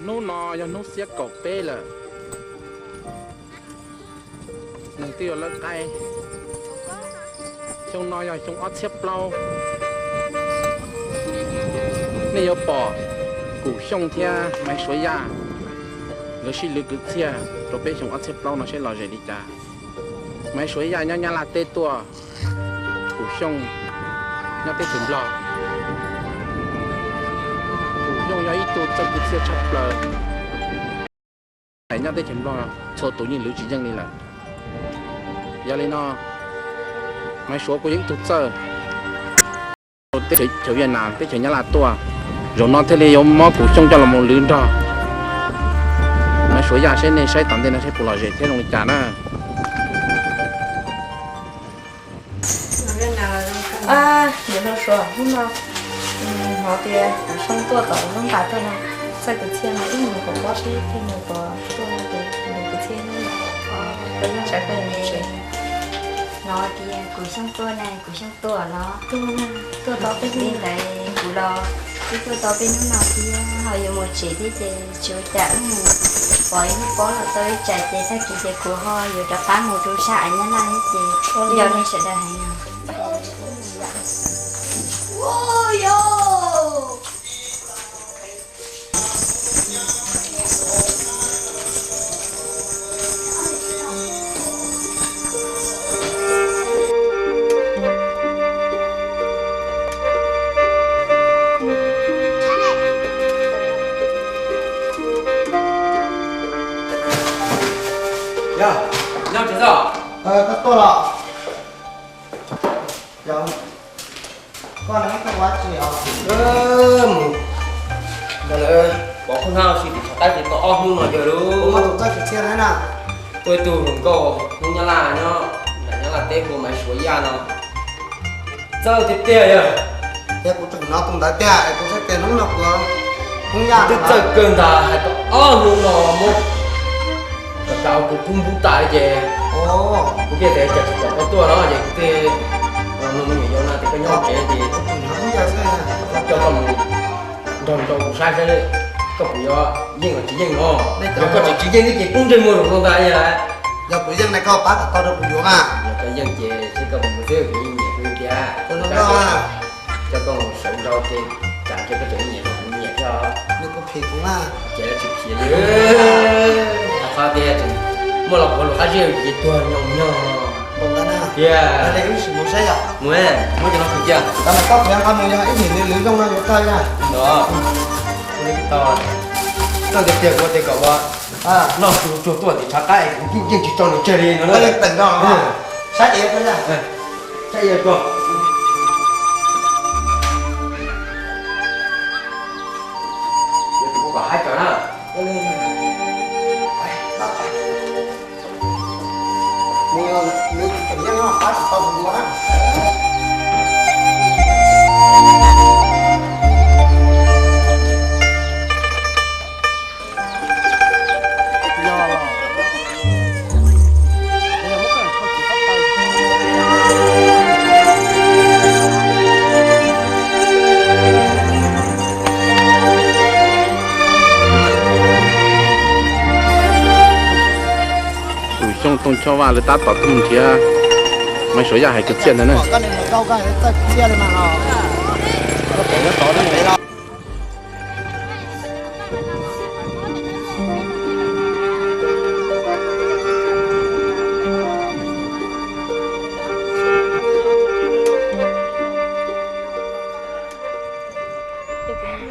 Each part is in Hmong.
Hnub no yog hnub xiab kaum peb lawm, neeg twb yuav lawb qaib. Xyoo no yog xyoo ob txhiab plaub. Nej yuav pom Kum Xyooj thiab Maiv Suav Yaj nkawd sib lwv kwv txhiaj rau peb xyoo ob txhiab plaub no seb lom zem li cas. Maiv Suav Yaj nyob Nyab Laj teb tuaj, Kum Xyooj nyob teb chaws Nplog. Kum Xyooj yog ib tug txawj kwv txhiaj tshaj plaws. Nyob teb chaws Nplog txhua tus yeej lwv tsis yeej li lawm. Yog li no, Maiv Suav kuj yog ib tug txawj teb chaws Viaj Nam teb chaws Nyab Laj tuaj. Zaum no thiaj li yuav muab Kum Xyooj coj los mus lwv nrog Maiv Suav Yaj seb nej saib tom ntej no seb puas lom zem thiab zoo li cas na. Hnub no hnov tias Kum Xyooj tuaj tom lub npas tuaj no, txawj kwv txhiaj no ib mus kom pob sib thiaj mus kom tuaj ces kwv txhiaj hnub no, yeej tsav koj mus tsev. Hnov tias Kum Xyooj tuaj na, Kum Xyooj tuaj los tuaj tau peb hnub ntawd kuv los twb tuaj tau peb hnub no thiab ho yuav mus tsev thiab ces tsis ua cas wb mus pom ib lub pob los tau ib tsam ces tag kis ces kuv ho yuav rov qab mus rau sab av Nyab Laj thiab ces yog nej sawv daws hais no. Yog, nyob tsev txog. Koj tuaj los? Koj na, koj ua tsi os? Mus, ntawd pov khuj hnab si tim tshav qaib ces tau ob hnub no yawg lauj. Kuv muaj tus txawj kwv txhiaj na. Tuaj ib tug hluas nkauj Hmoob Nyab Laj nyob nram Nyab Laj teb hu ua Maiv Suav Yaj no. Txawj tiag tiag yog. Yog kuv tseem hnov tus ntawd tiag es kuv saib tias hnub no kuv Hmoob Yaj twb txawj kawg ntag, hais tau ob hnub no muab kom tas kuv kub npub tas li ces kuv thiaj tias cas tsis pom koj tuaj no ces kuv thiaj no me nyuam yaus no tias koj nyob tsev ces kuv coj koj mus nrog nrau kuv saib saib koj puas yuav yeej los tsis yeej no. Yog koj tseem tsis yeej thiab ces kub ntsej muag lus no ntag. Yog kuv yeej ne koj pab kom tau rau kuv yuav mas. Yog koj yeej ces seb koj puas mus xwb, kuv yeej nyiam koj li tiag. Coj koj mus sawv nrau ces tsam ces koj tseem nyiam kuv nyiam thiab os. Nws kuj phim kuv na. Ces tsis phim li. Qhov tias muaj los kuv lus qab zib ces tuag nyoos nyoos. Tiag. Mus, muab cov no cia. Tau mus koj kuv qab mus yog ib yim li lwv zoo no yuav kawg na. Tau, txawj tiag tiag kuv tias kom ua noj su tsuag tuaj tim tshav qaib kuv yeej tsis tso nws tseg li no. Saib es, saib es tuaj. Kom haib tso na. Tus Xyooj Tooj Choj Vaj lawv tab tom tuaj mus nrhiav Maiv Suav Yaj hais kwv txhiaj ntawd na.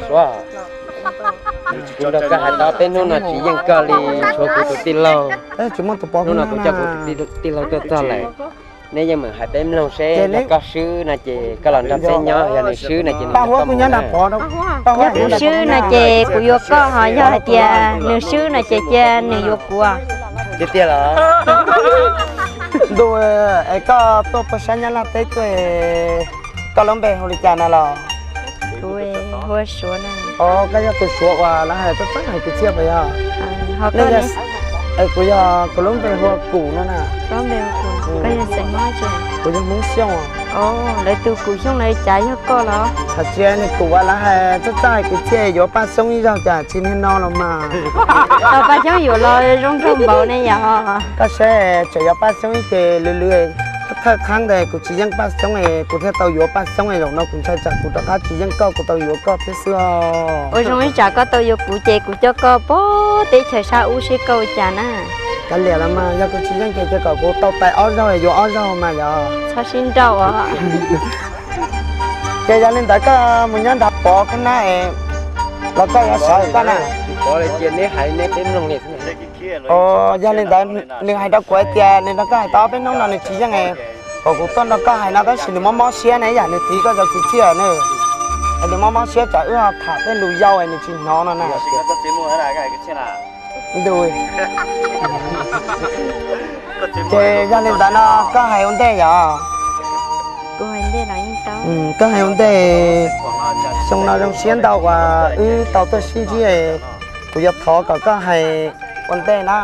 Suav, kuv nrog koj hais tau peb hnub no tsis yeej koj li, tshuav kuv tus tij laug. Hnub no kuv coj kuv tus tij laug tuaj txog lawm. Neb yeej meem hais peb mloog seb yog koj swb no ces koj los nrog peb nyob, yog nws swb no ces nws nrog koj mus na. Yog kuv swb no ces kuv yuav koj, ho yog hais tias nws swb no ces cia nws yuav kuv. Tiag tiag los? Ntuj, es koj tuaj puag sab Nyab Laj teb tuaj, koj lub npe hu li cas no los? Kuv hu ua Suav na. Os, koj yog tus Suav uas lawv hais txawj txawj hais kwv txhiaj puas yog? Es kuv yog, kuv lub npe hu ua Kum no na. Koj yog xeem Hmoob tsi? Kuv yog Hmoob Xyooj. Lawv tus Kuv Xyooj lawv cas yog koj los? Hais tias nws tus uas lawv hais txaj txaj kwv txhiaj yuav Paj Xyoob ib zaug cas tsis niag no los mas. Tau Paj Xyoob yuav los zoo nraug npaum ne yom. Koj saib tseem yuav Paj Xyoob ib ces lwm lwm thawj qhab ntawd kuv tsis yeej Paj Xyoob es kuv thiaj tau yuav Paj Xyoob es zaum no kuv ntshai tsam kuv rov qab tsis yeej koj kuv tau yuav koj thiab xwb os. Ua zoo ib tsam koj tau yuav kuv ces kuv coj koj puag teb chaws sab ub seb koj ua cas na. Kav liam los mas yog kuv tsis yeej ces cia kom kuv tau tais ob zaug es yuav ob zaug mas yog. Txhob sib nrauj os. Ces yog li ntawd koj mus nyob nrad pov koj na los koj yuav sawv koj na. Yog li ntawd nws hais rau kuv hais tias nws nrog koj hais tau ob peb hnub no nws tsis yeej, kom kuv tuaj nrog koj hais no tab sis nws mob mob siab na yam nws tiv koj cov kwv txhiaj na. Es nws mob mob siab tsam wb ho tham tej lus yau es nws tsis hnov no na. Ces yog li ntawd no koj hais ua ntej yom. Koj hais ua ntej, xyoo no zoo siab ntau uas wb tau tuaj sib ntsib, kuv yuav thov kom koj hais ua ntej na.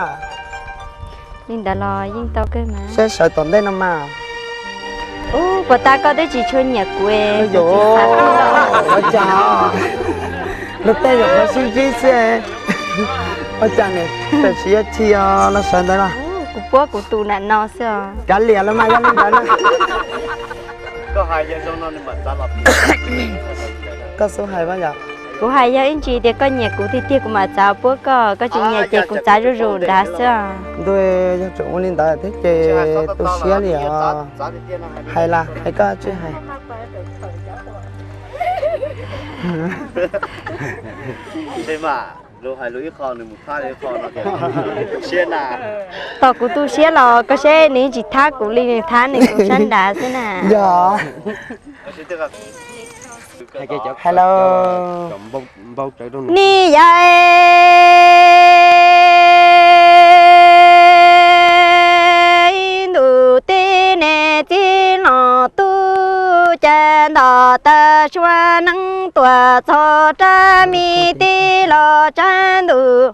Li ntawd los yeej tau kawg mas. Seb sawv tom ntej no mas. Ub, puas tas koj twb tsis tshua nyiam kuv. Ua cas luag tej yuav qhuav sib ntsib xwb. Ua cas ne, tam sim yog tsis yog los sawv ntawd los. Kuv puab kuv tus nam no xwb os. Kav liam los mas yog li ntawd na. Koj xub hais mas yom. Kuv hais yog ib ntsis tias koj nyiam kuv tiag tiag kuv mam txav puab koj, koj tsis nyiam ces kuv txav zuj zus nrad xwb os. Ntuj, yog tseem ua li ntawd thiab ces tu siab li os. Hais las, hais koj tsis hais. Tom kuv tu siab los koj seb nws tsis thab kuv li nws thab nws kuv sab nrad xwb na. Yog. Hais los. Ni yai ntuj teb ne txiv los tub, cas ntom taw sua neeb tuam txhos rab mi teb los tsab ntuj.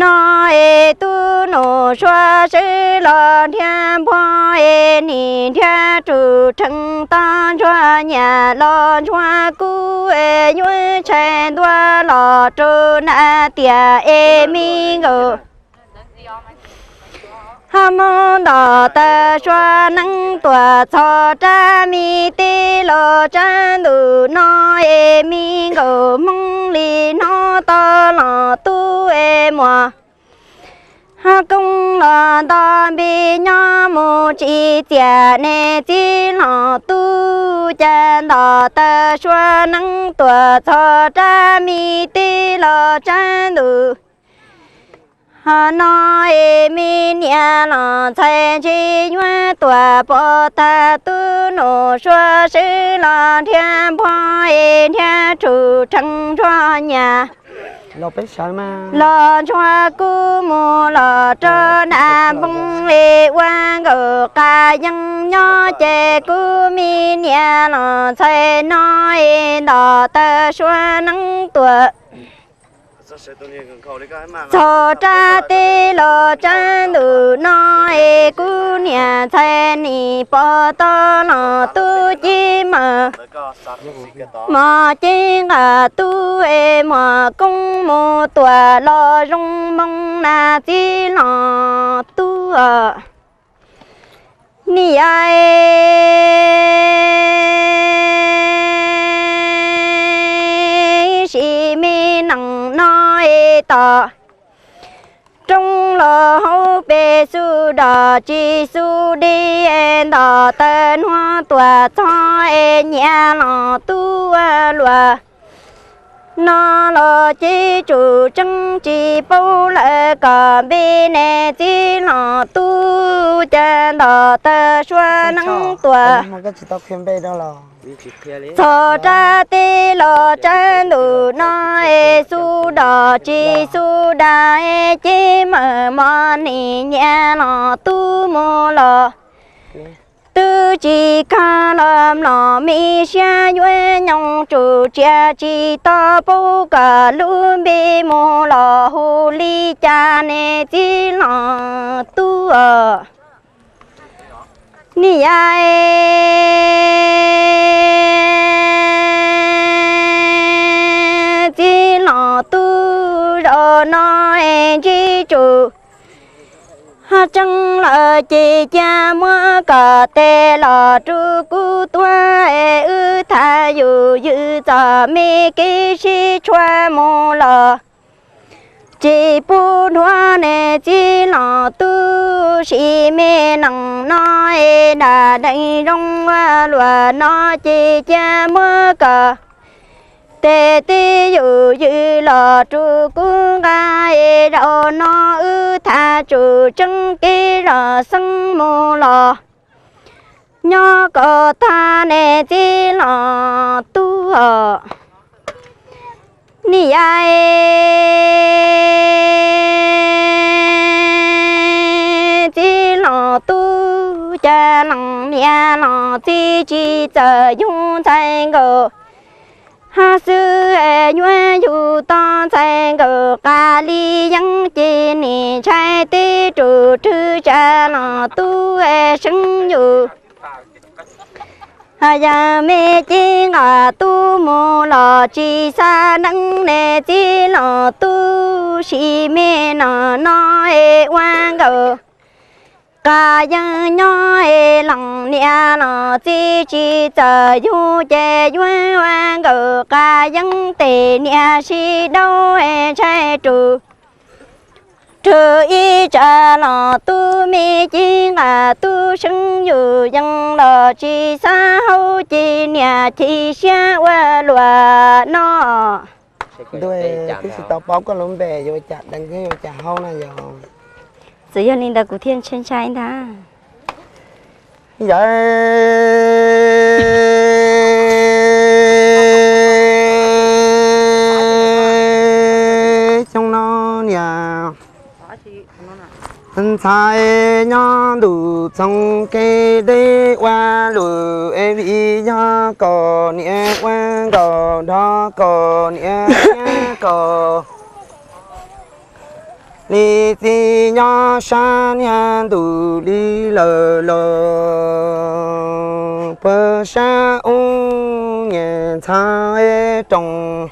No es tub nus sua sawv los nrhiav npua es nim nrhiav rus rheev toj ntsuag nyam los ntsuag kub es yuav tshais ntua los rau na tiam es mi nkaus. Hab mob ntom taw sua neeb tuam txhos rab mi teb los tsab ntuj no es mi nkaus hmoob li hnub toj los tub es muam. Hab koob los nto npi nyob mus tsis txiam ne txiv los tub, cas ntom taw sua neeb tuam txhos rab mi teb los tsab ntuj. Ho no es me niam los ntxhais ntshe yuav tuam pov tag tub nus sua sawv los nrhiav npua es nrhiav rus rheev ntsuag nyam los ntsuag kub mus los rau nas npoo es ua nkaus qas yeeb nyob ces kuv me niam los ntxhais no es ntom taw sua neeb tuam txhos rab teb los tsab ntuj no es kuv niam ntxhais nim pov tau los tub ci mawm. Mos cev nqas tub es muam koob mus tuam los zoo moo na txiv los tub. Ni yai sim me nees no es tom roob los hauv pes xub dom tsis xub dib es ntom taw nuag tuam txhos es nyiam los tub luag. No los ces tsum tseeb tsis paub lawm kom npe ne txiv los tub, cas ntom taw sua neeb tuam txhos rab teb los tsab ntuj no es xub dom tsis xub da es ces mawm mos nim nyiam los tub mus los. Twb tsis kag los mlom me siab yuav nyoos tsum tsia tsis tau paub kom lub npe mus los hu li cas ne txiv los tub. Niam yau, txiv los tub, zaum no es ntsib tsum ho tseeb lawm ces cia muab kom tes los rau kuv tuaj es wb tham yus ywm txom me kev sib tshuam mus los tsis pub hnub. Niam txiv los tub, sim me nees no es dam dees zoo ua luam no ces cia muab kom tes tib yus ywm los rau kuv nqa es zaum no wb tham tsum tseeb kev zos xeeb mus los nyob kom tag. Niam txiv los tub os. Niam yau, txiv los tub, cas leej niam los txiv tsis txawj yug ntxhais nkaus ho xwb, yuav yug tau ntxhais nkaus qas li yeeb ces nim ntshai teb rus rwg. Cas los tub, seeb yus yog me cev nqa tub mus los tsis xav neeb. Niam txiv los tub, sim me nees no es ua nkaus qas yeeb nyob es leej niam los txiv tsis txawj yug ces yuav ua nkaus qas yeeb tes niam sib dau es ntshai rus rwg ib tsam los tub me cev nqa tub, seeb yus yeej los tsis xav haus ces niam chim siab ua luam no. Ntuj, twb tsis tau paub koj lub npe yuav ua cas deev thiab yuav ua cas haub na yog. Txawm yog li ntawd kuv thiaj ntshai ntshai ntag. Yawm, xyoo no niam ntxhais nyob ntuj txoov kev deb ua luam es vim yog kom niam ua nkaus nrog kom niam thiab kom li txiv nyob sab niag ntuj li lawm los puag sab ub niam ntxhais rooj.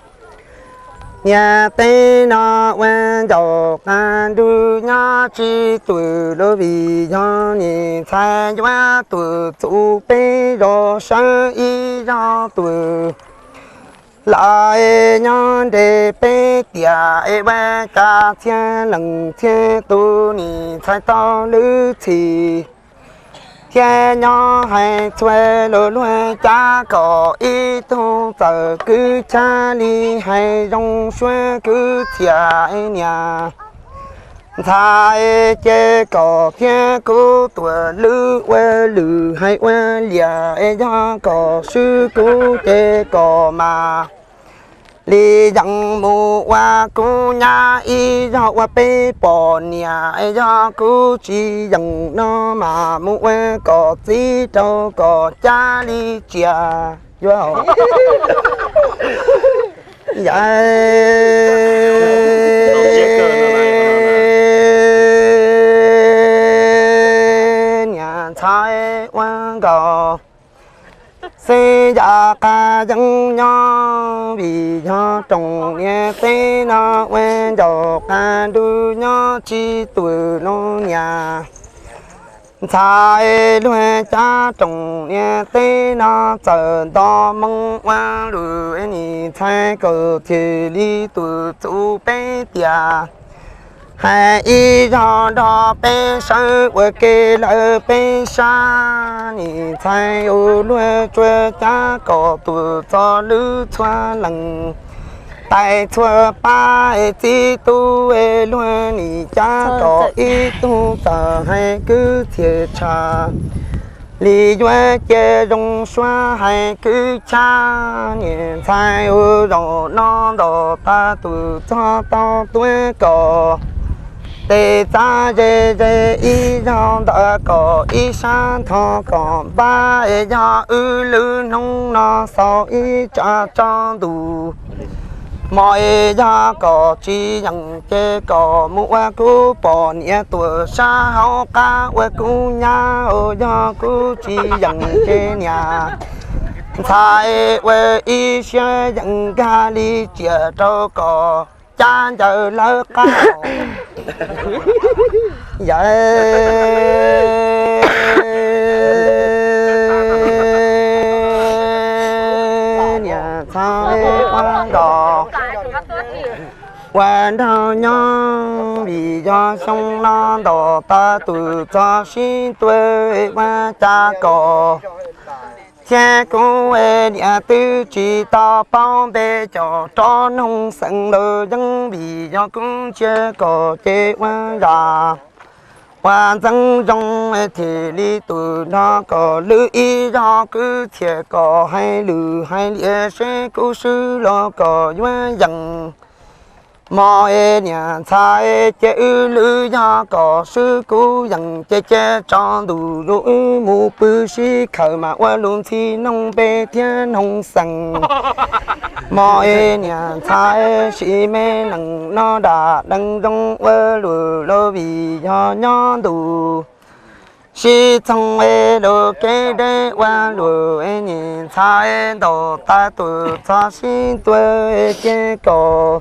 Niam teb no ua ncaus qab nrug nyob tsis tuam lub vim yog niam ntxhais yuav tuam txuv peb zos sawv ib zog tuam. Lawv nyob nres peb tiam es ua cas txhiaj leej txhiaj tus niam ntxhais tau lub txim thiab nyob hais txhua lus luag cas kom ib tug txawm kwv chab li hais zoo suab kwv txhiaj niam ntxhais ces kom thiab kuv tuam lub ua lwm hais ua liam es yog kom swb kuv ces kom mas li yeem mus ua kuv nyab ib zaug ua peb poj niam es yog kuv tsis yeem no mas mus ua kom txiv rau kom cab li tsiaj yuav hauv. Yawm, niam ntxhais ua nkaus xeeb yam qab yeeb nyob vim yog rooj niam teb no ua ncaus qab nrug nyob tsis tuam lub niam ntxhais luag cab rooj niam teb no txawm nto moo ua lwm niam ntxhais kom thiaj li tuam txuv peb tiam hais ib zog nrog peb sawv ua ke lawm peb sab niam ntxhais ua luag tsuas cab kom tuam txog lub txhua leej tais txhua pab es txiv tub es luag nim cab kom ib tug txawm hais kwv txhiaj tshaj li yuav cia zoo suab hais kwv tshaj niam ntxhais ua zaum no ntaus tag tus txog tau tuav kom tes txav ze ze ib zaug ntawd kom ib sab nthos kom npab es yog wb lub hnub no xaus ib tsam tso ntuj Mog es yog kom tsis yeem ces kom mus ua kuv poj niam tuaj sab hauv qab ua kuv nyab, yog kuv tsis yeem ces niam ntxhais ua ib siab yeem nkag li tsiaj rau kom cab ncaws lawv qab. Yawm niam ntxhais ua nrog ua nraug nyob, vim yog xyoo no nto tag tus txog sib tua, ua cas kom thiab kuv niam twb tsis tau paub npe cov rov noog xeem lawm yeej, vim yog kuv ntsia kom ces ua zam ua ntxeev zoo, thiaj li tus no kom lwm ib zaug kwv txhiaj kom hais lwm hais liam seb kuv swb los kom yuav yeem. Mog es niam ntxhais ces wb lwm yog kom swb kuv yeem ces cia tsaus ntuj zus wb mus pw sib khawm mas ua lus ntxhi noog npe thiab noog xeem. Mog es niam ntxhais sim me neej no dam deev zoo ua luaj los vim yog nyob ntuj sib txoog es lub kev deb ua luaj es niam ntxhais nto tag tus txog sib tua ces kom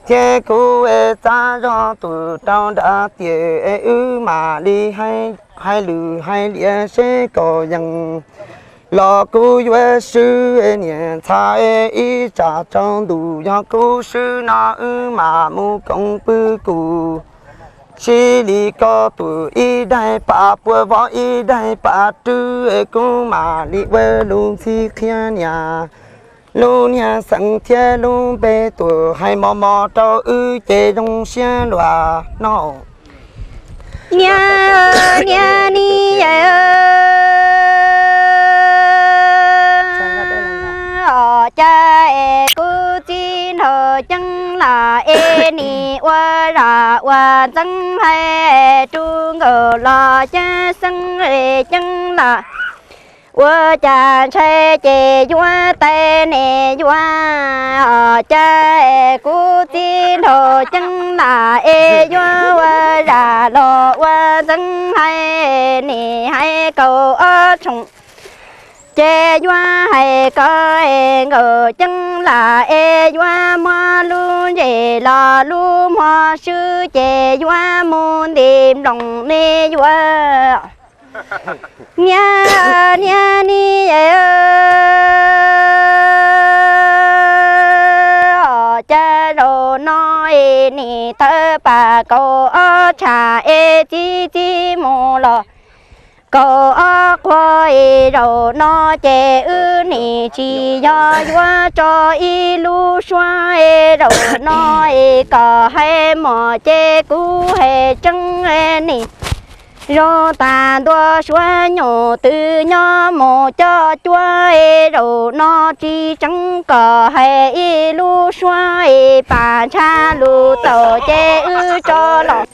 thiab kuv es txav zog tus rau nram tiaj es wb mam li hais lwm hais liam seb kom yeem. Los kuv yuav swb niam ntxhais ib tsam tsaus ntuj, yog kuv swb no wb mam mus koom pw kuv sib li ko tus ib daim pam puas vov ib daim pam rwb, kuv mam li ua lus ntxhi qhia niam lub niag xeem thiab lub npe tuaj hais mos mos rau wb ces zoo siab luag no. Niam, niam ni, os cas es kuv txiv nraug ceeb lam es nim ua zam ua ntxeev hais rau nkawd los cas xeeb es ceeb lam ua cas ntshai ces yuav tais ne yuav, os cas es kuv txiv nraug ceeb lam es yuav ua zam los ua ntxeev hais nim hais kaum ob tshooj ces yuav hais kom es nkawd ceeb lam es yuav muab lub ntsej los lub mog swb ces yuav mus nti nploos ne yuav. Niam, niam ni, os cas zaum no es nim thawj pas kaum ob tshav es txi txi mus los kaum ob qhua es zaum no ces wb nim tsis yog yuav tso ib lub suab es zaum no es kom hais mos ces kuv hais tseeb nim zoo tag ntua suab nyuj twg nyob mus coj cuab es zaum no tsis tseeb kom hais ib lub suab es pas ntshai lus txaus ces wb tso los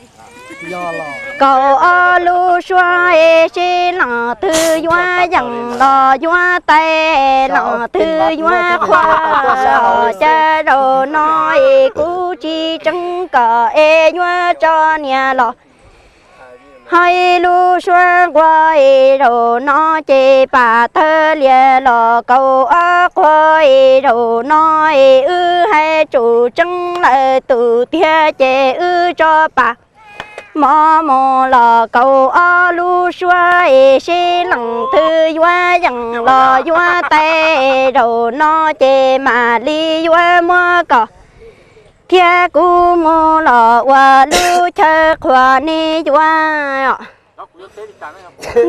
kaum ob lub suab es seb leej twg yuav yeem los yuav tais, leej twg yuav qhua, os cas zaum no es kuv tsis tseeb kom es yuav tso niam los hais lub suab nqua es zaum no ces pas thawj lias los kaum ob qhua es zaum no es wb hais tsum tseeb lawm tus tiag ces wb tso pas mos mus los kaum ob lub suab es seb leej twg yuav yeem los yuav tais, zaum no ces mam li yuav muab koj thiab kuv mus los ua lub chaw qhua ne yuav.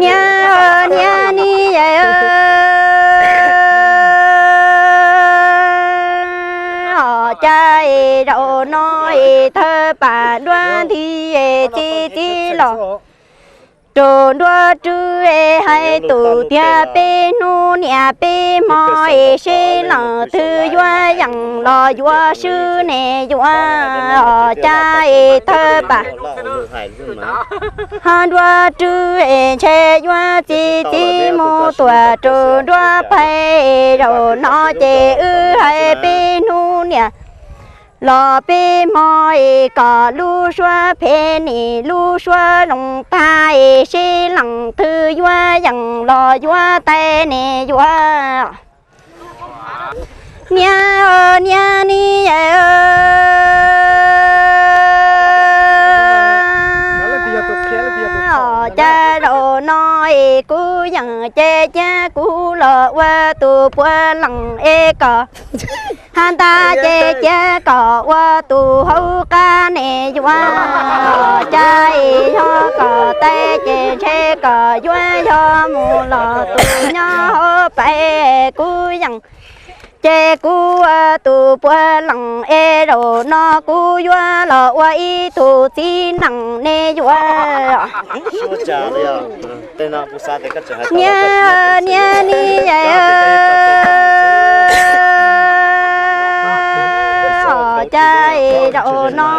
Niam, niam ni, os cas es zaum no es thawj pas nruab nthi es txi txi los rau nruab rwb es hais tus tiag peb hnub niam peb hmo es seb leej twg yuav yeem los yuav swb ne yuav, os cas es thawj pas ho nruab rwb es ntshe yuav txi txi mus tuaj rau nruab phav, zaum no ces wb hais peb hnub niam los peb hmo es kom lub suab phem nim lub suab zoo tag es seb leej twg yuav yeem los yuav tais nim yuav. Niam, niam ni, cas zaum no es kuv yeem ces cia kuv los ua tus puav leej es kom has ntag ces cia kom ua tus hauv qab nim yuav. Cas es yog kom tais ces ntshe kom yuav yog mus los tus nyob hauv paus kuv yeem ces kuv ua tus puav leej es zaum no kuv yuav los ua ib tug txiv neej nim yuav. Niam, niam ni, cas es zaum no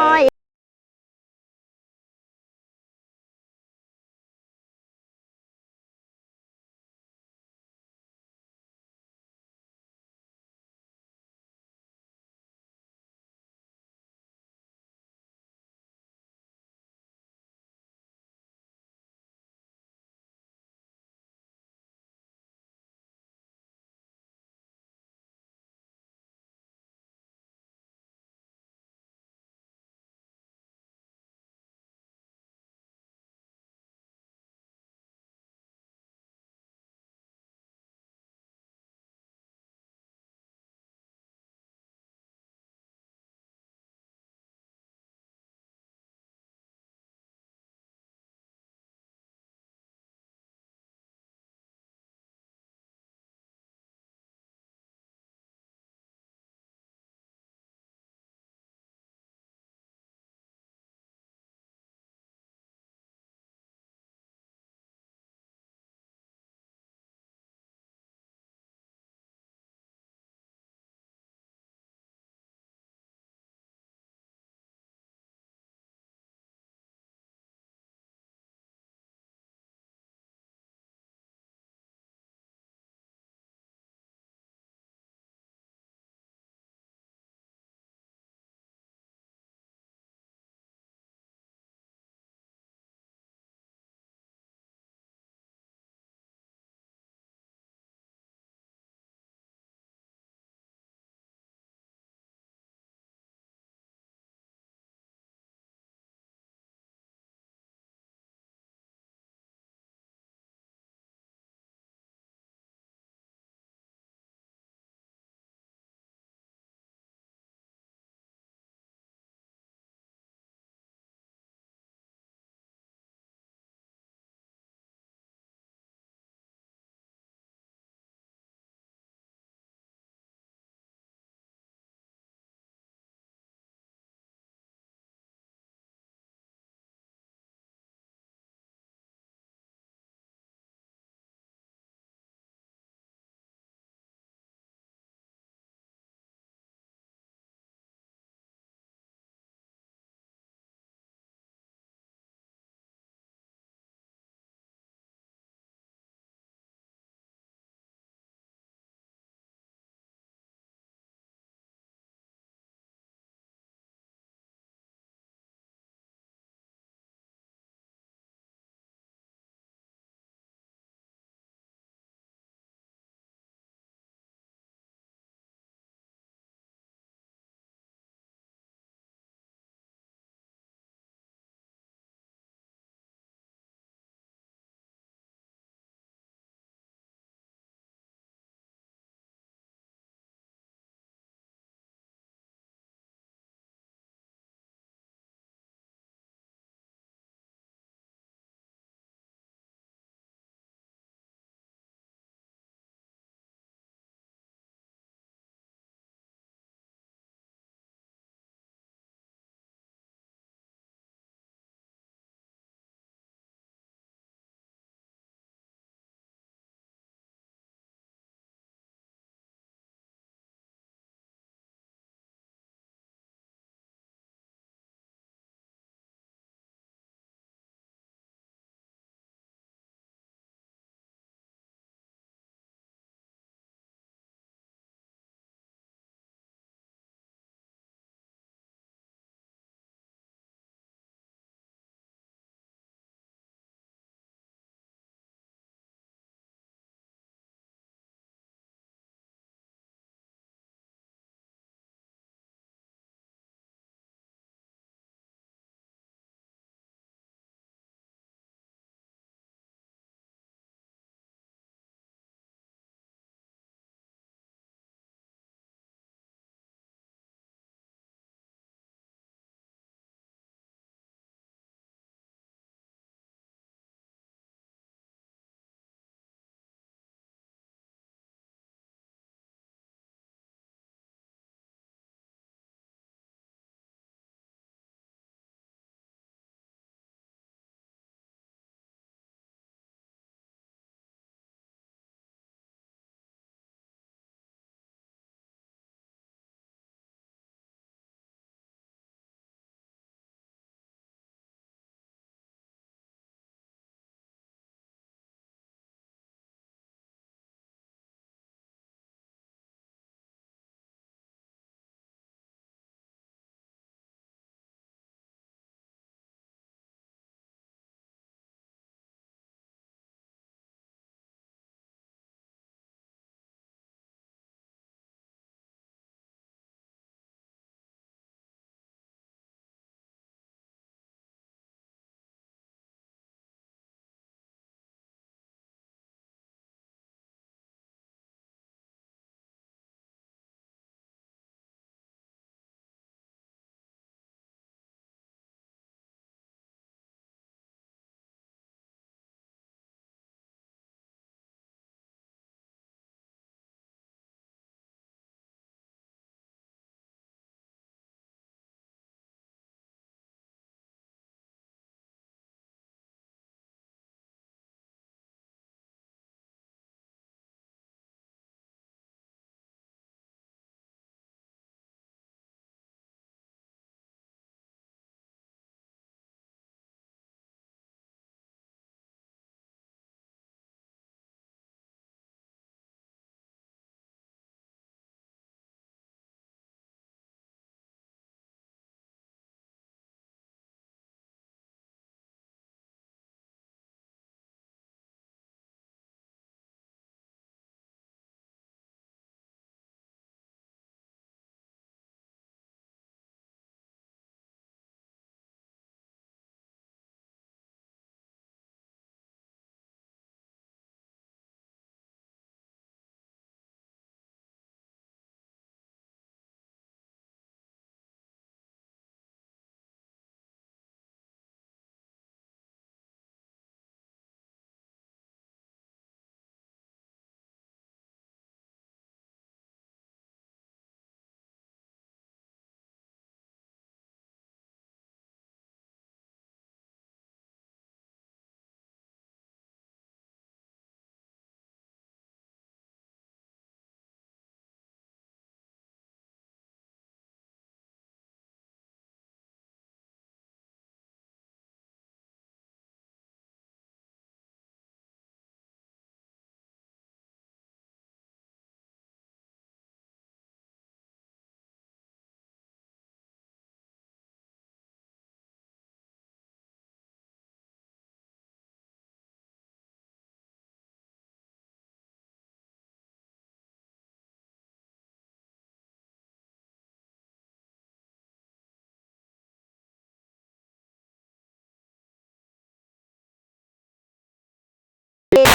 Yus,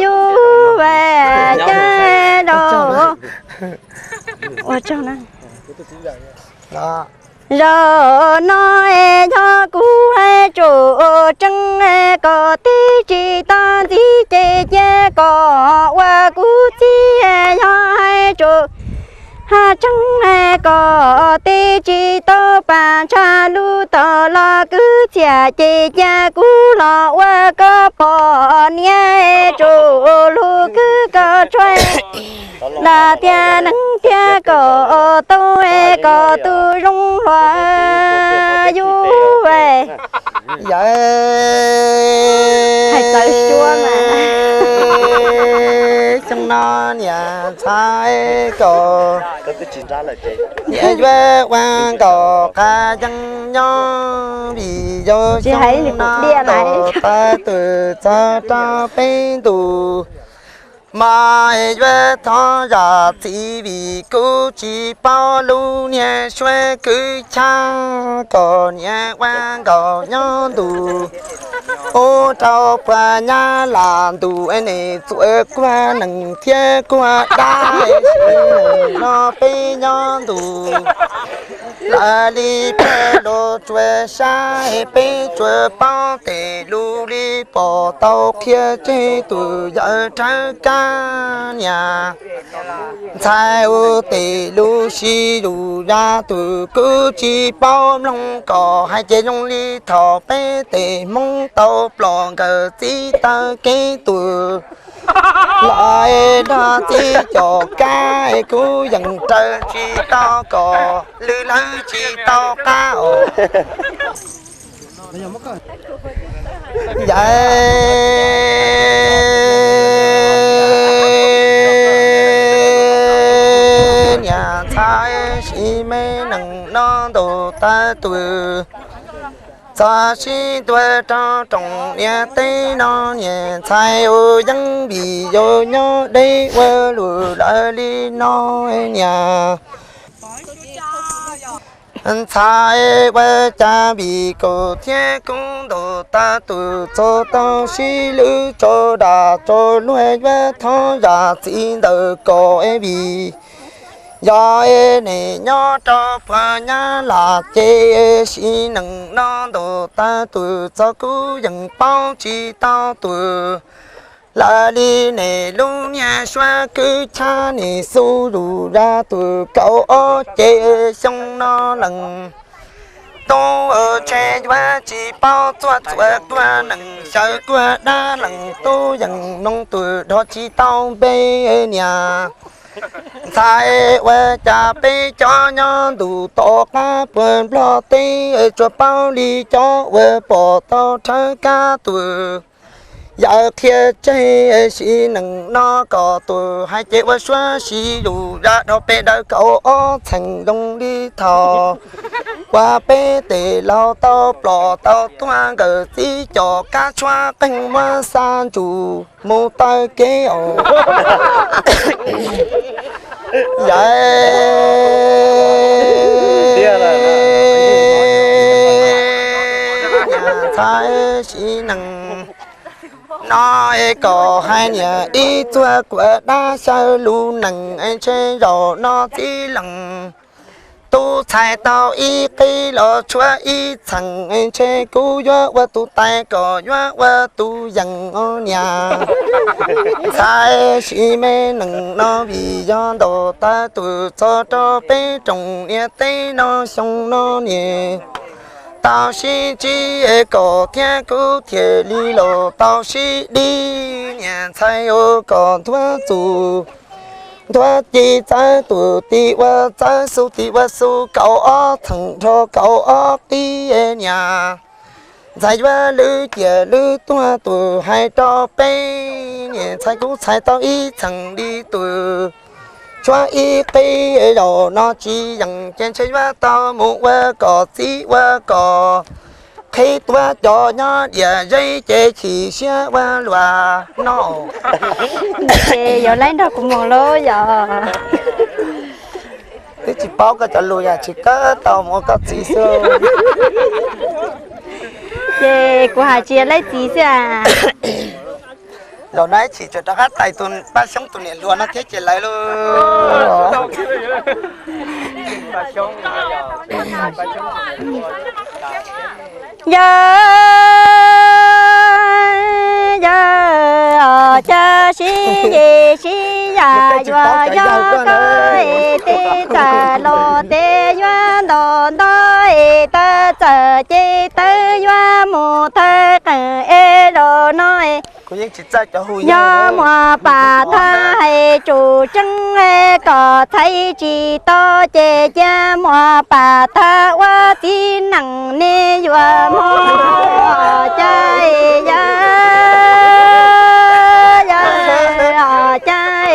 yus, cas rau, ua tsaug na. Zaum no es yog kuv hais tseeb, kom tib tsis tau ntxiv ces cia kom ua kuv txiv. Yog hais tseeb, hais tseeb kom tib tsis tau pab ntshai lub tog los kwv txhiaj ces cia kuv los ua koj poj niam, tsuas lub kwv koj tshua. Lam tias neeg thiab kom tau es kom tus zoo hluas yus. Yawm, hais txawv suab mas. Xyoo no niam ntxhais kom niam yuav ua nkaus qab yeej nyob, vim yog xyoo no ntaus tawv twm txog rau peb ntus. Mas yuav thov zam txim vim kuv tsis paub lub niag suab kwv chab kom niam ua nkaus nyob ntu ub rau puag nyab lam ntu es nim txuam kuag nees thiab kuag dab es no peb nyob ntu lawm li peb los tsuas sab es peb tsuas paub tes lus li pom tau qhia tseg tus yawm Rhawv Kab niam ntxhais ua tes lus si lus ya tus kuv tsis paub mloog kom hais ces zoo li thaum peb tes Hmoob tau plom nkawd txib taw kev tus los es nrog txib cov kab es kuv yeej raws tsis tau kom lwm lawv tsis tau qab os. Yawm, niam ntxhais sim me nees no ntaus tawv twm txog sib ntua rau rooj niam teb no niam ntxhais ua yeeb vim yus nyob deb ua lus lawm li no niam ntxhais ua cas vim kuv thiab kuv ntaus tawv twm txog tau sib lwb tso dam tso luag yuav thov zam txim ntawm kom es vim yog es nim nyob rau puag nyab lam ces sim nees no ntaus tawv twm txog kuv yeej paub tsis tau twm lawm li nim lub niag suab kwv chab nim xu lus ya twm kaum ob ces xyoo no lees tub tshe yuav tsis paub txuaj txuas kuag nees xyaw kuag dab lees tub yeej noo twm dhos tsis tau npe niam ntxhais ua cas peb cov nyob ntu tom qab puag Nplog teb tsuas paub li cov uas pom tau Rhawv Kab twm yawm qhia tseg sim nees no kom twm hais ces ua suab si lus ya dhau peb dawb kaum ob txheem zoo li thaum uas peb tes laus tau plom tau tuag nkawd txib cov kab tshuab qeej muab xa ntsug mus taw kev os. Yawm, niam ntxhais sim nees no es kom hais niam ib txuag kuas dab xyaw lus nees es ntshe zaum no txib lees tub txhais tau ib qib los tshuab ib txheem es ntshe kuv yuav ua tus tais kom yuav ua tus yees os niam ntxhais sim me nees no vim yog ntaus tawv twm txog rau peb rooj niam teb no xyoo no niam tau sib ntsib es kom thiab kuv thiaj li los tau sib dib niam ntxhais ua kom nthuav txus nthuav ci txawv twm ti ua txawv xu ti ua xu kaum ob txheem dhau kaum ob qib niam ntxhais yuav lwb ciam lwb tuag twm hais rau peb niam ntxhais kuv txhais tau ib txheem li twm tshuab ib qib zaum no tsis yees ces ntshe yuav tau mus ua kom txib ua kom qhib tuav cov nyob diam zeb ces chim siab ua luag no. Ces yuav laib nrog kuv mus lauj yom. Twb tsis paub koj cov lus yam tsis kawg tau mus ua koj txiv xwb. Ces kuv hais tsis yog leej txiv xwb as. Zaum no ib chim tseem rov qab tais tus Paj Xyoob tus niam hluas no thiab ces lawv lub. Yog, yog, cas sib yim sib yam yuav yog koj es tej txawm los tej yuav ntaus ntaub es tawv txawm ces tawv yuav mus thawj qees es zaum no es yog muam Pam Thaj hais tsum tseeb es kom txhais tsis tau ces cia muam Pam Thaj ua txiv nees ne yuav muab cas yog, yog, cas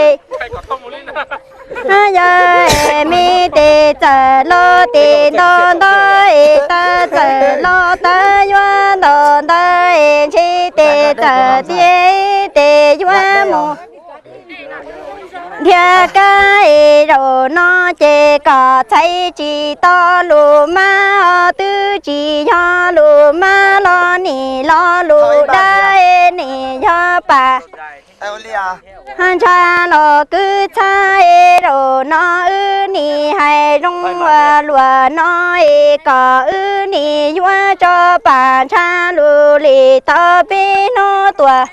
yog me tes txawm los tes ntaus ntaub es tawv txawm los tawv yuav ntaus ntaub es ntshe tes txawm tiaj tes yuav mus nrhiav kab es zaum no ces kom txhais tsis tau lus mab os, twb tsis yog lus mab los nim los lus dab es nim yog Pam Ntsha los kwv txhaj es zaum no wb nim hais zoo ua luag no es kom wb nim yuav tso Pam Ntsha lus li tau peb hnub tuaj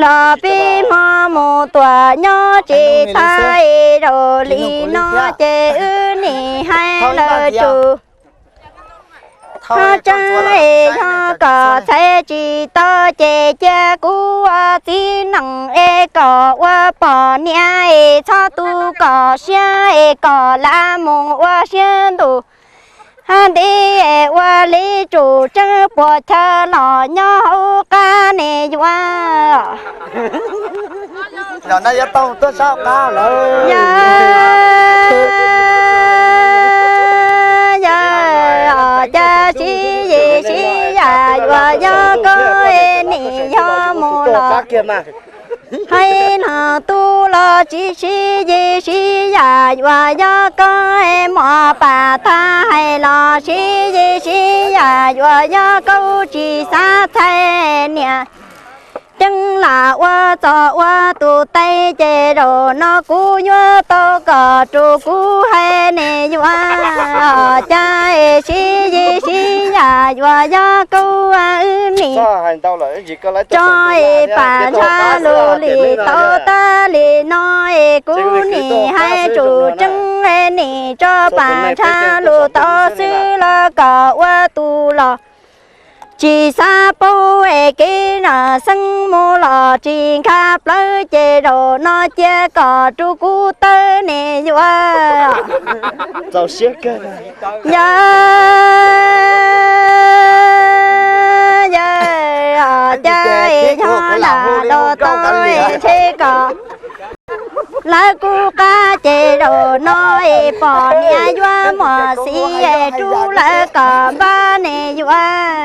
los peb hmo mus tuaj nyob tsis tau es zaum li no ces wb nim hais lawm tsum ho tseeb es yog kom txhais tsis tau ces cia kuv ua txiv nees es kom ua poj niam es txhob tu kom siab es kom lam mus ua siab ntuj. Hab nti es ua li tsum tseeb puas chaw los nyob hauv qab ne yuav. Los no yuav tau tuaj sab qab lawm. Yog, yog, cas sib yim sib yam yuav yog koj es nim yog mus los. Hais no tu los tsis sib yim sib yam yuav yog koj es muam Pam Thaj hais los sib yim sib yam yuav yog koj tsis xav txhais niam. Ceeb lam ua txog ua tus tais ces zaum no kuv yuav tau kom rau kuv hais ne yuav cas es sib yim sib yam yuav yog koj wb nim tso es Pam Ntsha lus li tau tag li no es kuv nim hais tsum tseeb es nim tso Pam Ntsha lus tau xwb los kom ua tus los. Tsis xav paub es kev no xeeb mus los tsis nkag plawv ces zaum no cia kom rau kuv tawb ne yuav. Yog, yog, cas es yog lam los tau es ntshe kom lawv kuj qab ces zaum no es poj niam yuav muam xib es rub lawv kom npab ne yuav.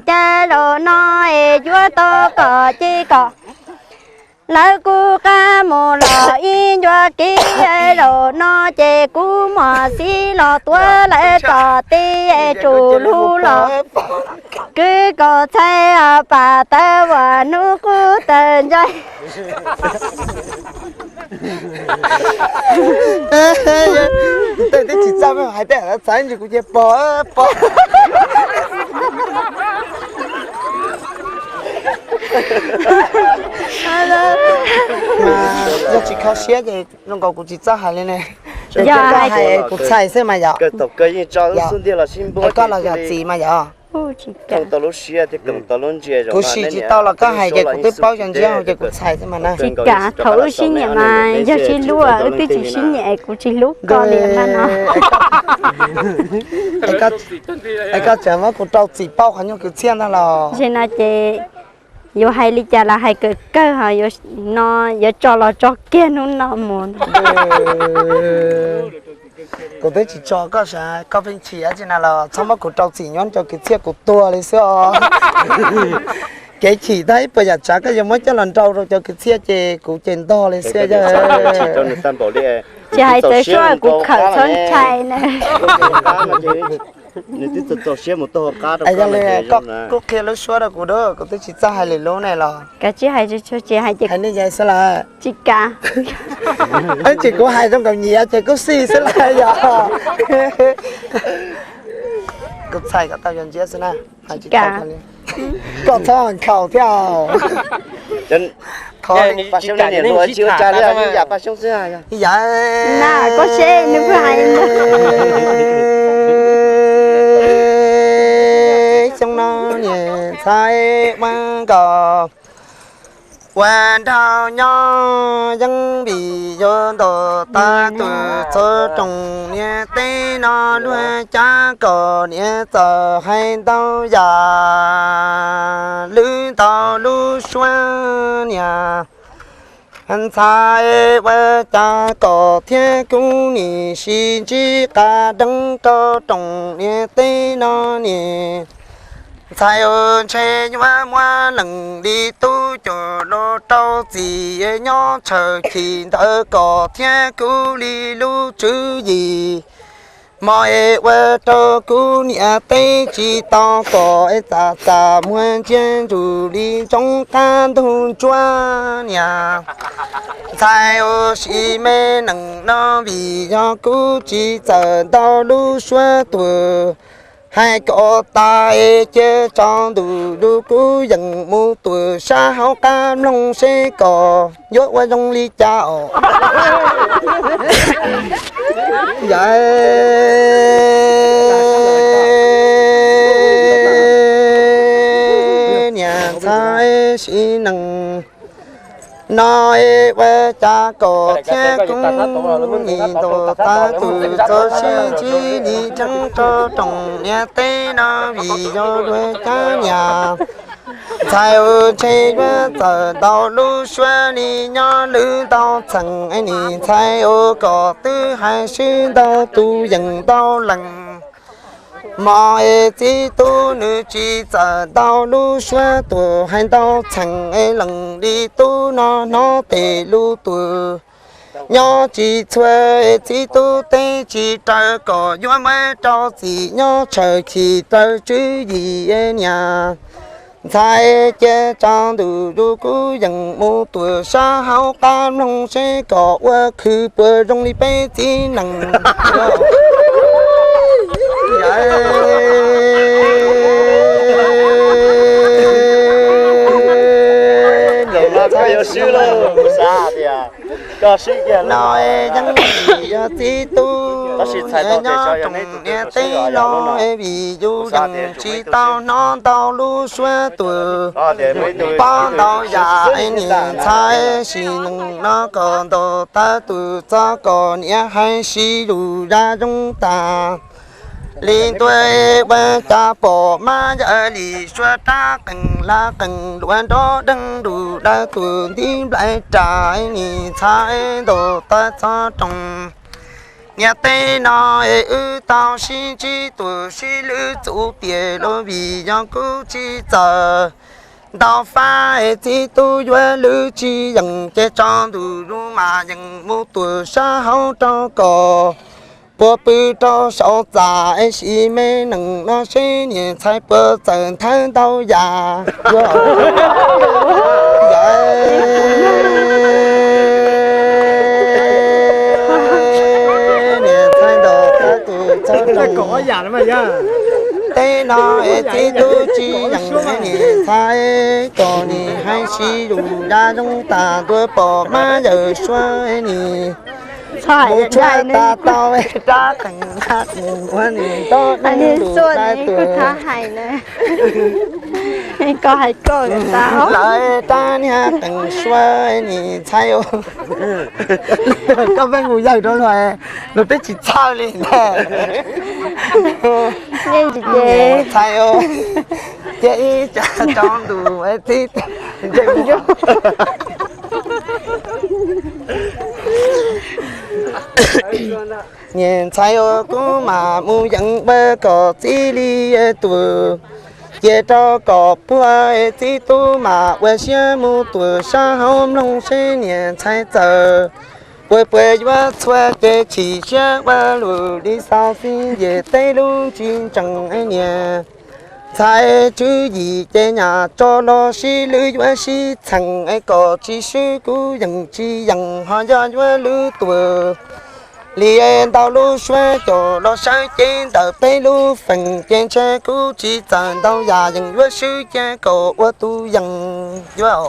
Cas zaum no es yuav tau kom ces kom lawv kuj qab mus los ib ncua kev. Zaum no ces kuv muam xib los tuav lawv kom tej tsum lug los kwv kom txhais pam tawv uas hnub qub tawg ntsaim. Tej twb tsis txaj, hais tej txhais ntsis kuv cia pog pog. Yog tsis kho siab ces zoo nkaus kuv tsis txawj hais li ne. Yog hais kuv txhais xwb mas yom. Koj los yog txiv mas yom. Kuv sim tsis tau los koj hais ces kuv twb paub yog ntsiab ces kuv txhais xwb mas na. Tsis kam, thaum wb sib nyiam mas yog sib hlub, wb twb tsis sib nyiam es kuv tsis hlub koj li mas no. Es koj tseem muab kuv rau txim pauj qhov nyuag kwv txhiaj ntag los. Tam sim no ces yuav hais li cas los hais kawg kawg ho no yuav tso los tso kiag hnub no mus. Kuv twb tsis tso koj sav, koj pheej chim dab tsi na los txhob muab kuv rau txim nyob rau kwv txhiaj kuv tuag li xwb os. Kev chim tag ib puas yam tsav koj yuav muab coj los nrau rau cov kwv txhiaj ces kuv ces ntog li xwb. Tsis hais txawv suab kuv khawm txhob ntshai na. Nws twb txaus siab mus tuaj hauv qab rau koj li. Koj kuj qhia lub suab rau kuv dua, kuv twb tsis txawj hais lwm lub ne los. Kav tsij hais tsuag tsuag ces hais tias, hais nej xwb lawm. Tsis kam. Ces kuv hais zoo nkaus nyiav ces kuj xij xwb lawm yog. Kuv txhais kom tau yog ntsiab xwb na. Koj txhob nkhaus thiab. Paj Xyoob niam hluas tsis ua cas li, yam Paj Xyoob xwb. Yam na, koj seb nws pheej hais. Xyoo no niam ntxhais ua nkauj ua nraug nyob yeej vim yog ntaus tag tus txog rooj niam teb no luag cab kom niam txawm hais ntau yam lwm ntau lub suab niam ntxhais ua cas kom thiab kuv nim sib ntsib qab deev rau rooj niam teb no niam ntxhais ua ntshe yuav muab leej li tub cuag los rau txiv nyob tshaw chim ntawd kom thiab kuv li lub tswv yim. Mog es ua rau kuv niam teb tsis tau kom es txam txam muag ntsia ntsum li ntsoov qab ntug ntsuab niam ntxhais ua si me nees no vim yog kuv tsis txawm ntau lub suab tuag. Hais kom tas es cia tso ntuj lub kuv yeem mus tuam sab hauv qab mloog seb kom yuav ua zoo li cas os. Yam niam ntxhais sim neej no es ua cas kom thiab kuv nim ntaus tag tus txog sib ntsib li dheev rau rooj niam teb no vim yog luag cab niam ntxhais ua ntshe yuav txawm ntau lub suab li nyob lwm ntau txheem es nim ntxhais ua kom twb hais sib ntau tus yeem ntau leej. Mog es txiv tub nws tsis txawm ntau lub suab tuag hais ntau txheem es leej li tub no hnov tes lub tuag nyob tsis txhua es txiv tub teb tsis raws kom yuav muab rau txiv nyob tshaw chim raws tswv yim es niam ntxhais cia tso ntuj lub kuv yeem mus tuam sab hauv qab mloog seb kom ua khwv puas zoo li peb txiv neej. Ntxhais no yeej yog txiv tub nyob rooj niam teb los es vim yus yeej tsis tau hnov ntau lub suab tuag. Paub ntau yam es nim ntxhais sim neej no kom ntaus tag tus txog kom niam hais sib lus zaj zoo tas. Li ntuj ua cas pom mab yawm li suab rab qeej laj qeej luas nrov deeg nrus dawb tus ntiv nplaim ras nim ntxhais ntaus tag txog rooj niam teb no es wb tau sib ntsib tuam sib lwb txuv tias lub vim yog kuv tsis txawm ntau fab es txiv tub yuav lwb tsis yeem ces tso ntuj lub mas yeem mus tuam sab hauv rau kom puas pw rau saum txaj es sim me neej no seb niam ntxhais puas txawm nthawv ntau yam. Niam ntxhais ntaus tag tus txog rooj teb no es txiv tub tsis yeem niam ntxhais kom nim hais sib lus zaj zoo tas ntuj pom mab yawm suab nim mus tshuab tas tau rab qeej ua nim nrov deeg nrus dawb tus lawv rab niag qeej suab nim ntxhais. Koj pheej mus yawg rau luag, luag twb tsis txhawj li ntag. Ntxhais, cia ib tsam tsaus ntuj txib. Niam ntxhais, kuv mam mus yeem ua kom txij li tus, cia rau kom puag txib tub mam ua siab mus tuam sab hauv mloog seb niam ntxhais txawm Puas puas yuav txhua kev chim siab ua luaj li xov xwm, ces tej lub tsis ntseeg niam ntxhais tswv yim ces nyam tso los sib lwb yuav sib txheem es kom tsis swb kuv yeem tsis yeem ho yog yuav lwb tuaj li ntau lub suab coj los sawv cev ntawm peb lub feem ces ntshe kuv tsis txawj ntau yam yeem yuav swb cia kom ua tus yeem yuav.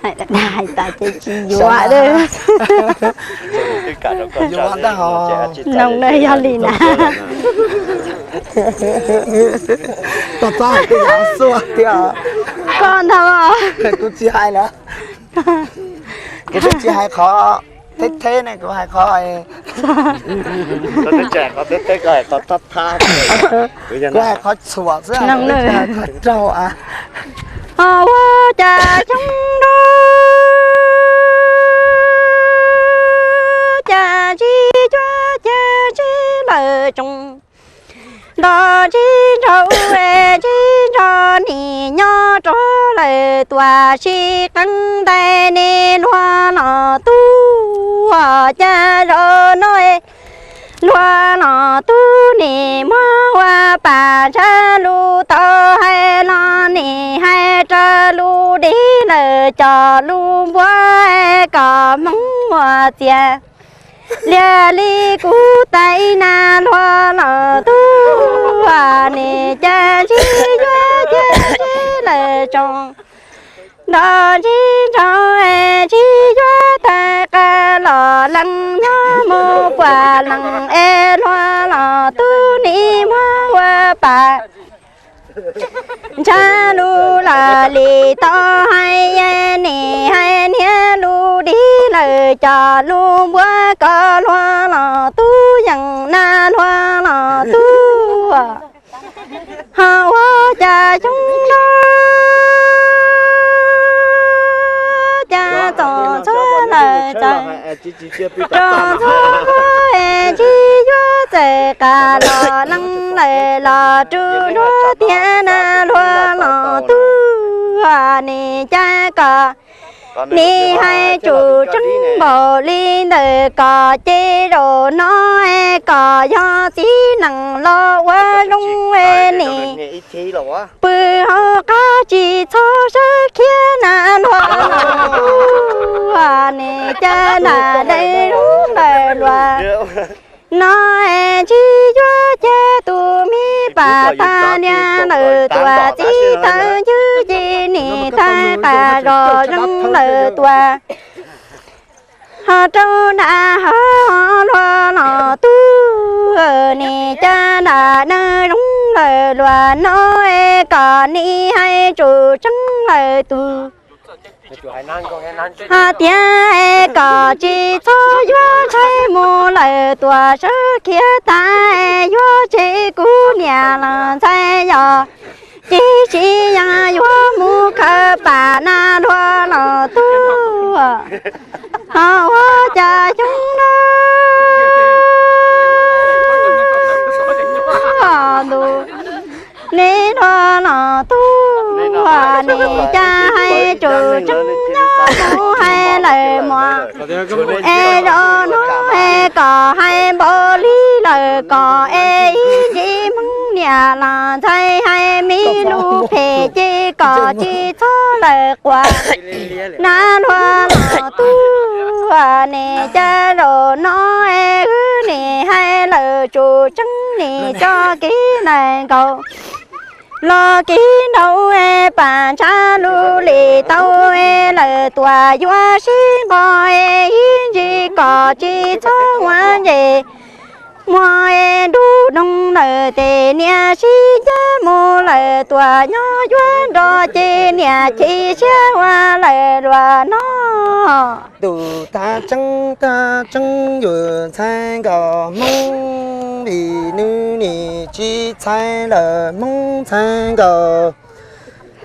Hais tas ces tsis yuav. Yuav ntag hos. Noog na yog li na. Tau txhob hais tej yam xua tiag. Koj ntag. Kuv tsis hais lawm. Kuv twb tsis hais qhov theb theb ne, kuv hais qhov, kuv hais qhov txhuam xwb, kuv tsis hais qhov raug. Ho ua cas xyoo nrau cas ntsib cuab cia ntsib lawm tsoom nto ntsib nrau es ntsib nrau nim nyob rau lawm tuam sib qeeb ntais ne luag los tub. Cas zaum no luag los tub nim muab ua pam tshaj lus tau hais los nim hais rau lus deb lawm cov lus npuab kom hmoob muaj txiag. Liag li kuv tais na luag los tub, nim cas ntsib yuav cia ntsib lawm tsoom nto ntsib nrau es ntsib yuav tais qas los leej nyob mus puas leej es luag los tub nim muab ua pam ntsaj lus lawm li tau hais nim hais niag lus dib lawm cov lus npuab kom luag los tub yeem na luag los tub. Ho ua cas xyoo no cas txom txhua lawm txawm rau txhua es ntsib yuav txawm qas los leej lawm los rub nruab tiag na luag los tub. Nim cas kom nim hais tsum tseeb npaum li ntawm kom ces zaum no es kom yog txiv neej los ua zoo es nim pw hauv qab tsis txhob sawv khiav na luag los tub. Nim cas nram dej zoo lawm luag no es ntsib yuav ces tus me pam tag niag lawm tuam txiv thawj ywg ces nim thaj qas zos zoo lawm tuam ho rau nram hav luag los tub. Nim cas nram dej zoo lawm luag no es kom nim hais tsum tseeb lawm tus hais tias es kom tsis txhob yuav ntxhais mus lawm tuam sawv khiav tag es yuav tseg kuv niam los ntxhais yog ces tsis yeej yuav mus khaws pam na luag los tub. Ho ua cas xyoo no ntus nim luag los tub, nim cas hais tsum tseeb nyob mus hais lawm mos es zaum no es kom hais npaum li lawm kom es ib ntsis hmoob niam los ntxhais hais me lus phem ces kom tsis txhob lawm quas na luag los tub. Nim cas zaum no es wb nim hais lawm tsum tseeb nim tso kev lawm nkaus los kev nraud es pam ntsaj lus li tau es lawm tuam yuav sib nqos es ib ntsis kom tsis txhob ua ntses muag es nruj doog lawm tes niam sib ncaj mus lawm tuam nyob yuav nrog ces niam chim siab ua lawm luag no. Tus tag tseeb tag tseeb yus ntxhais nkaus hmoob vim nws nim tsis txhais lawm hmoob ntxhais nkaus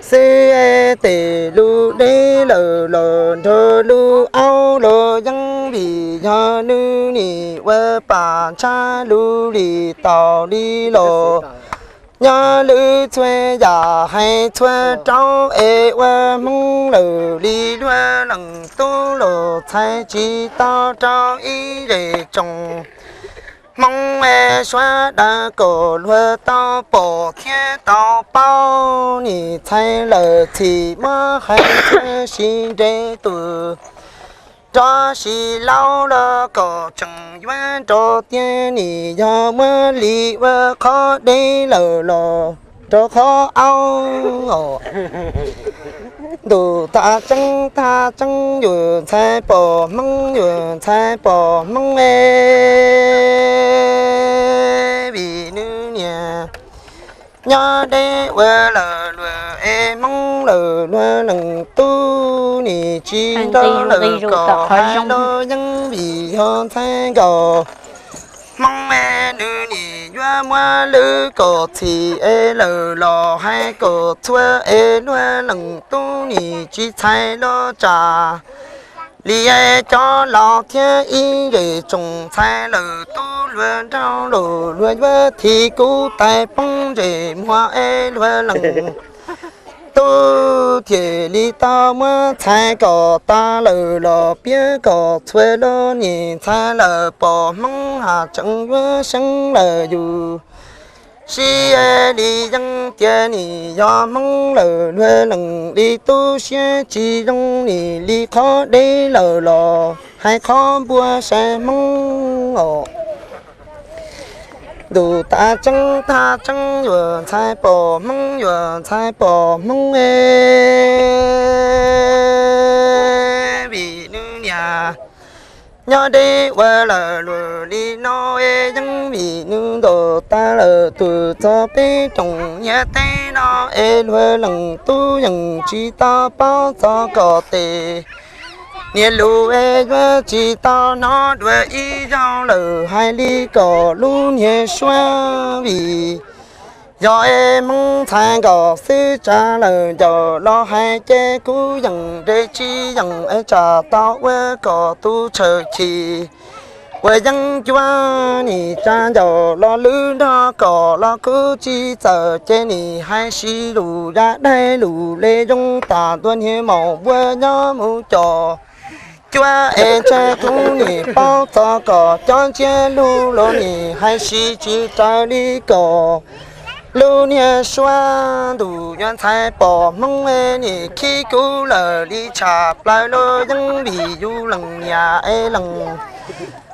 xwb es tes lub deb lawm los nrog lub aub los yeej vim yog nws nim ua pam ntsaj lus li tau li los Nyob lwm txhua yam hais txhua rau es ua Hmoob lawm li luag leej tub los txhais tsis tau rau ib zej tsoom Hmoob es suav dawb kom luag tau pom thiab tau paub nim txhais lawm txhim muab hais txhua sib nres tus rov sis laub los kom tseem yuav nrov tiag nim yog muab li ua qhov deb lawm los rau qhov aub os. Ntuj tas tseeb tas tseeb yuav ntxhais pom Hmoob yuav ntxhais pom Hmoob es vim nws niam nyob deb ua lawm luag es Hmoob lawm luag leej tub nim tsis nrog lawm kom hais los yeej vim yog ntxhais nkaus Hmoob es nws nim yuav muab lwm kom txhim es lawm los hais kom txhua es luag leej tub nim tsis txhais los tsam li es cov laus thiab ib zej tsoom ntxhais lawm tub luag nraug los luag yuav thim kuv tais poob ntsej muag es luag leej tub thiaj li tau muab txhais kom tas lawm los piav kom txhua los nim ntxhais lawm pom Hmoob haj tseem yuav seev lawm yus. Sib li yeej tias nim yog Hmoob lawm luag leej li tu siab tsis zoo nim li qhov deb lawm los hais qhov npua saib Hmoob os. Ntuj tas tseeb tas tseeb yuav ntxhais pom Hmoob yuav ntxhais pom Hmoob es vim nws niam nyob deb ua lawm luag li no es yeej vim nws ntaus tas lawm tus txog peb rooj niam teb no es luag leej tub yeej tsis tau paub txog kom tes niam lus es yuav tsis tau hnov dua ib zaug lawm hais li kom lub niag suab vim yog es Hmoob ntxhais nkaus xwb tsa lawm ncaus los hais ces kuv yeej nres tsis yeej es tsam tau ua kom tus tshawm chim uas yeej cuab nim tsa ncaus los lwm nrog kom los kuv tsis txawm ces nim hais sib lus yam daig lus le zoo tas ntua niag maum npua nyob mus cos cuab es ntshe kuv nim paub txog kom cov ntsiab lus los nim hais sib tsis raws li kom lub niag suab ntuj yuav ntxhais pom Hmoob es nim khib kuv lawm li tshaj plaws los yeej vim yus leej niam es leej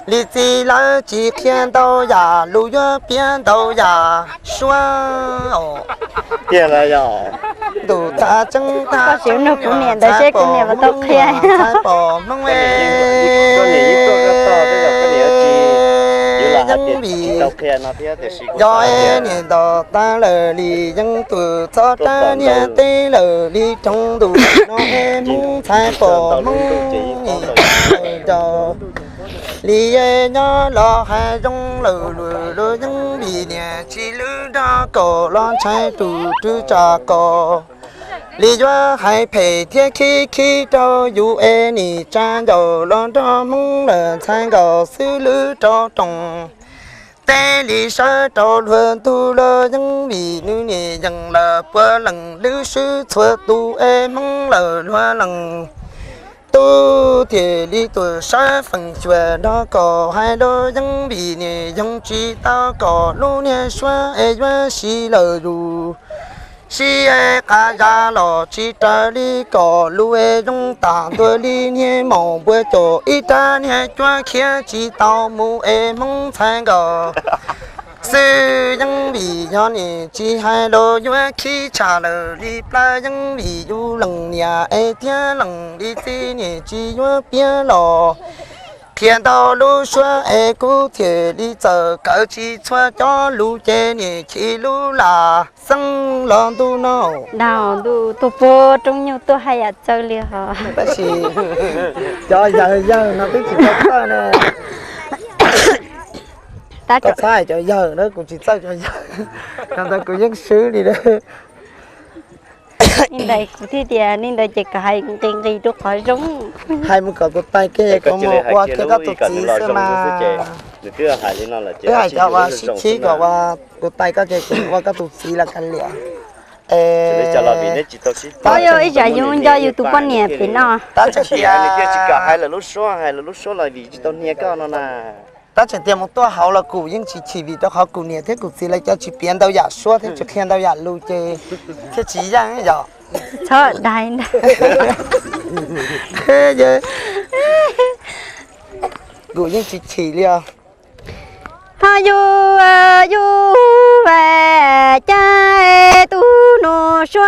li txiv lawv tsis qhia ntau yam lus yuav piav ntau yam suab os. Tiag los yog? Ntuj tas tseeb tas tseeb kuv niam ntawd seb kuv niam puas tau qhia. Ntxhais pom Hmoob es yeej vim yog es niam ntaus tas lawm li yeej tus txhob rab niag teb lawm li rooj ntuj no es Hmoob ntxhais pom Hmoob nim ntaus li es nyob los hais zoo lawm luag yeej vim niam tsis lwm nrog kom los ntshai tus rwg tsam kom li yuav hais phem thiab khib khib rau yus es nim tsa ncaus los nrog Hmoob lawm ntxhais nkaus xwb lwm rau rooj teb li sawv rau luag ntug los yeej vim nws nim yeej lawm puav leej lwm swb txhua tus es Hmoob lawm luag leej tub thiaj li tuaj sawv feem xyuam nrog kom hais los yeej vim nim yoog tsis tau kom lub niag suab es yuav sib lawm zus sib es qab zaj los tsis raws li kom lub es zoo tas ntua li niag maum npua cos ib rab niag cuab khiav tsis tau mus es Hmoob ntxhais nkaus xwb yeej vim yog nim tsis hais los yuav khib tshaj lawm li plaws yeej vim yus leej niam es thiab leej li txiv nim tsis yuav piav los qhia ntau lub suab es kuv thiaj li txawm kawm tsis txhua cov lus ces nim chim lub lam xeeb los ntuj no. Ntuj tus puag roob nyuj tuaj haj yam txawj li hos. Tab sis cov yawg yawg no twb tsis tau txawj ne. Koj txhob hais cov yawg na, kuv tsis txawj cov yawg. Cov ntawd kuv yeej swb li na. Li ntawd kuv thiaj tias li ntawd ces kom hais nqis nqis rau qhov zoo. Hais mus kom tus tais kiag kom mus ua kiag koj tus txiv xwb mas. Wb hais cov uas sib chim kom ua Kuv tais koj ces kuv ua koj tus txiv los kav liam. Ib tsam yus nco yus tus poj niam pem no. Tab tseem tias, tab tseem tias mus tuaj hauv los kuv yeej tsis chim vim rau qhov kuv niam thiab kuv txiv lawv cov tsis piav ntau yam suab thiab tsis qhia ntau yam lus ces thiaj tsis yeej yom. Txhob dai ntag. Kuv yeej tsis chim li os. Ho yus, yus, cas tus nus suav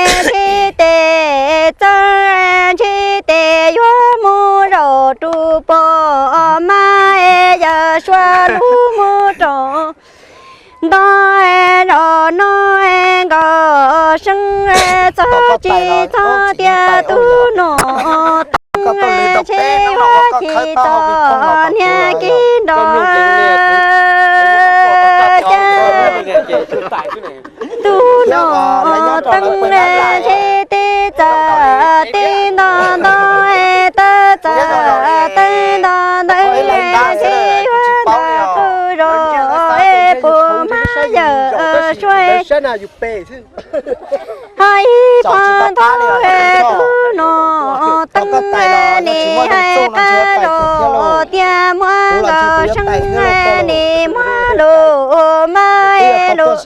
ntshe tes txawj ntshe tes yuav mus zaum rau pom mas yawm suav lub mus rau nto zaum no nkaus seeb txog tsis txog tias tus nus teeb ntshe yuav chim tom niag kiv nrog cas. Tus nus teeb ntshe tej txawm tej nto nto, tej txawm tej nto ntawd ntshe yuav ntog qw zom puas mas yawm suav. Ho ib pog ntaub tus nus teeb nim hais qab zos tias muab nkaus seeb nim muab lus mas lus.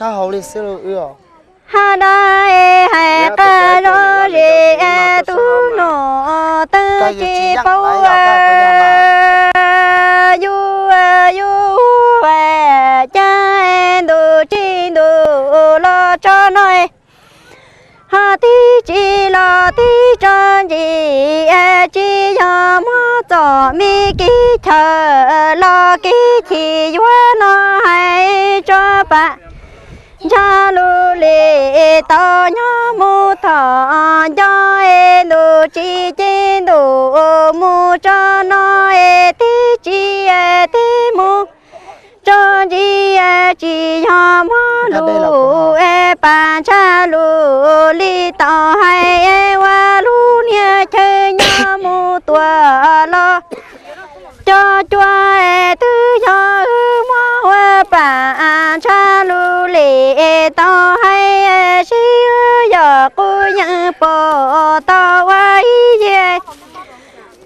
Hab dab hais qab zos zem tus nus teeb tsis paub. Yus, yus, cas ntuj tsis ntuj los tso no, ho tib tsis los tib tso ntsis, tsis yog muab txom me kev chaw los kev chim yuav no hais tso pam. Ntsha lus li tau nyob mus thaum nco es ntuj tsis ces ntuj mus tso no es tib tsis es tib mus tso ntsis es tsis yog muab lus es pam ntsha lus li tau hais es ua lub niag chaw nyob mus tuaj los cov cua es twb yog wb muab ua pam ntsha lus li tau hais sib wb yog qub yeej pom tau ua ib yam.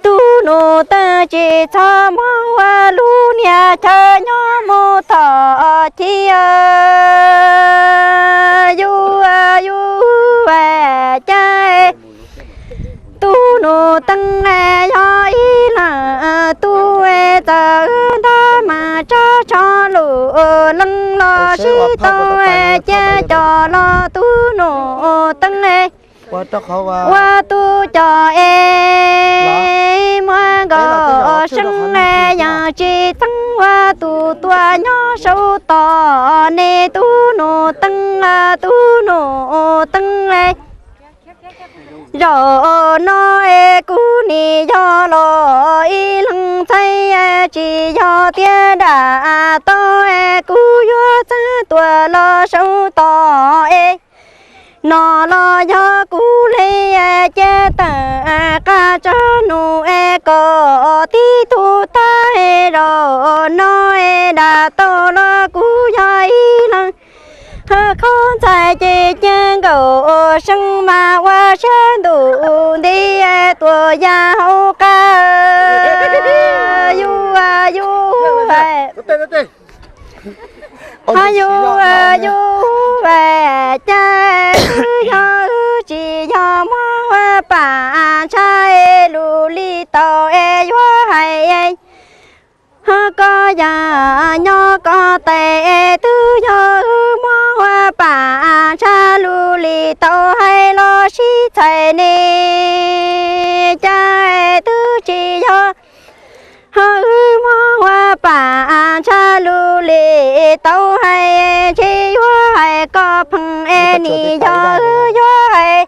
Tus nus teeb tsis txhob muab ua lub niag chaw nyob mus thaum chiv. Yus, yus, cas tus nus teeb yog ib leeg tub txawm ntag mas tsab tsho lus leej los sib tau cia cov los tus nus teeb ua tus cov es muab nkaus seeb yeej tsis txeeb ua tus tuaj nyob saum tod ne tus nus teeb, tus nus teeb. Zaum no es kuv nim yog los ib leeg ntxhais tsis yog tiag dam tau es kuv yuav txeeb tuaj los saum tod es no los yog kuv li cia tawm qab tsa nus es kom tib tug tag es zaum no es dam tau los kuv yog ib leeg. Ho qhov ntxhais ces cia nkaus seeb mas ua siab ntuj nti tuaj ya hauv qab. Yus, yus, yus, yus, cas twb yog wb tsis yog muab ua pam ntsha lus li tau es yuav hais ho koj yam nyob koj tais twb yog wb muab ua pam ntsha lus li tau hais los sib txhais ne, cas twb tsis yog ho wb muab ua pam ntsha lus li tau hais ntshe yuav hais koj pheej es nim yog wb yuav hais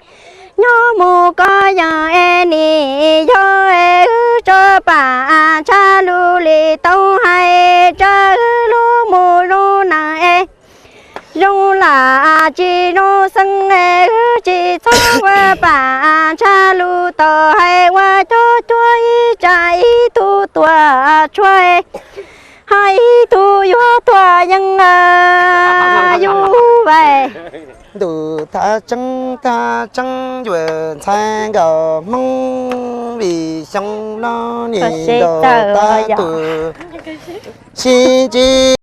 nyob mus koj yeej es nim yog es wb tso pam ntsha lus li tau hais tsa wb lub mus zoo neej es zoo lam tsis zoo xeeb es wb tsis txhob ua pam ntsha lus tau hais ua cov cuab ib tsam ib tug tuaj tshuav es Hais tus yuav tuag yeej yus vais. Ntuj thaj tseeb thaj tseeb yuav ntxhais nkauj Hmoob, vim xyoo no niam ntaus tag tus sib ntsib.